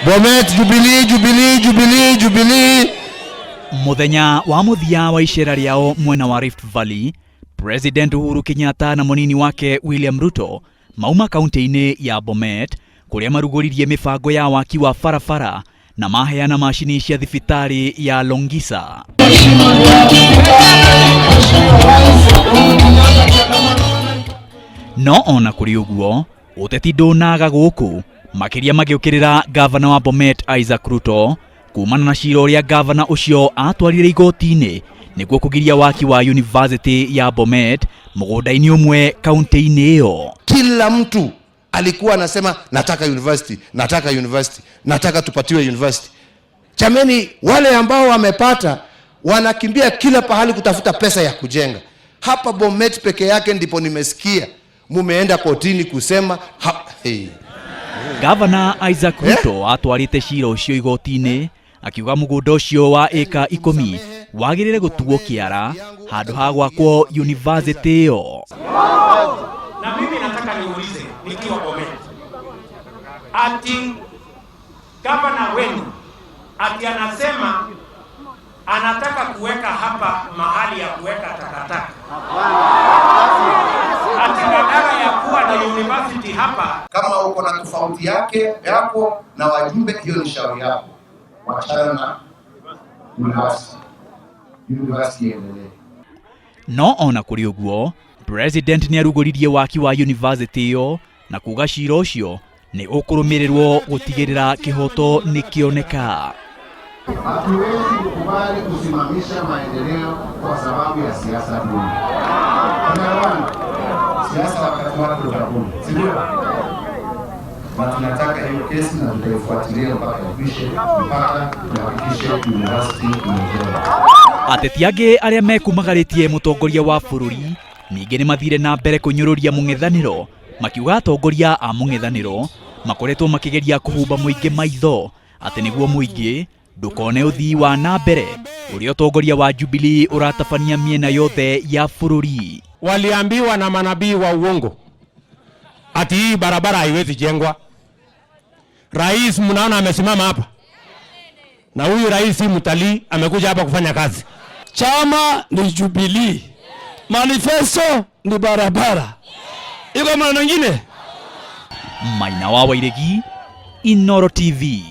Bomet, Jubilee, Jubilee, Jubilee, Jubilee. Muthenya wa muthia wa icera riao mwena wa Rift Valley, President Uhuru Kenyatta na munini wake William Ruto mauma kaunti-inĩ ya Bomet kũrĩa marugũririe mĩbango ya waki wa barabara na maheana macini cia thibitarĩ ya Longisa. No ona kũrĩ ũguo, ũteti ndũnaga gũkũ, makĩria magĩũkĩrĩra gavana wa Bomet Isaac Ruto kumana na cira ũrĩa gavana ũcio atwarire igoti-inĩ nĩguo kũgiria waki wa University ya Bomet mũgũnda-inĩ ũmwe kaunti-inĩ ĩyo. Kila mtu alikuwa anasema nataka university, nataka university, nataka tupatiwe university. Chameni, wale ambao wamepata wanakimbia kila pahali kutafuta pesa ya kujenga. Hapa Bomet peke yake ndipo nimesikia mumeenda kotini kusema ha, hey. Gavana Isaac Ruto atwarĩte cira ũcio igoti-inĩ akiuga mũgũnda ũcio wa ĩka 10 wagĩrĩre gũtuo kĩara handũ ha gwakwo university ĩyo. Na mimi nataka niulize nikiwa Bomet, ati gavana wenu ati anasema anataka kuweka hapa mahali ya kuweka takataka, ati badala ya kuwa na university hapa. Kama uko na tofauti yake yako na wajumbe, hiyo ni shauri yako, wachana na university, university iendelee. No ona kũrĩ ũguo, President nĩ arugũririe waki wa university ĩyo na kuga cira ũcio nĩ ũkũrũmĩrĩrwo gũtigĩrĩra kĩhoto nĩ kĩoneka. Hatuwezi kukubali kusimamisha maendeleo kwa sababu ya siasa duni. Tunaelewana? Siasa wakati wake utakuja, si ndio? Na tunataka hiyo kesi na tutaifuatilia mpaka ikwishe, mpaka tuhakikishe university imejengwa. Ateti angĩ arĩa mekumagarĩtie mũtongoria wa bũrũri ningĩ nĩ mathire na mbere kũnyũrũria mũng'ethanĩro, makiuga atongoria a mũng'ethanĩro makoretwo makĩgeria kũhumba mũingĩ maitho atĩ nĩguo mũingĩ ndũkone ũthii wa na mbere ũrĩa ũtongoria wa Jubilee ũratabania mĩena yothe ya bũrũri. Waliambiwa na manabii wa uongo ati hii barabara haiwezi jengwa. Rais mnaona amesimama hapa, na huyu rais si mtalii, amekuja hapa kufanya kazi. Chama ni Jubilee, manifesto ni barabara. Iko maneno mengine? Maina wa Wairegi, Inooro TV.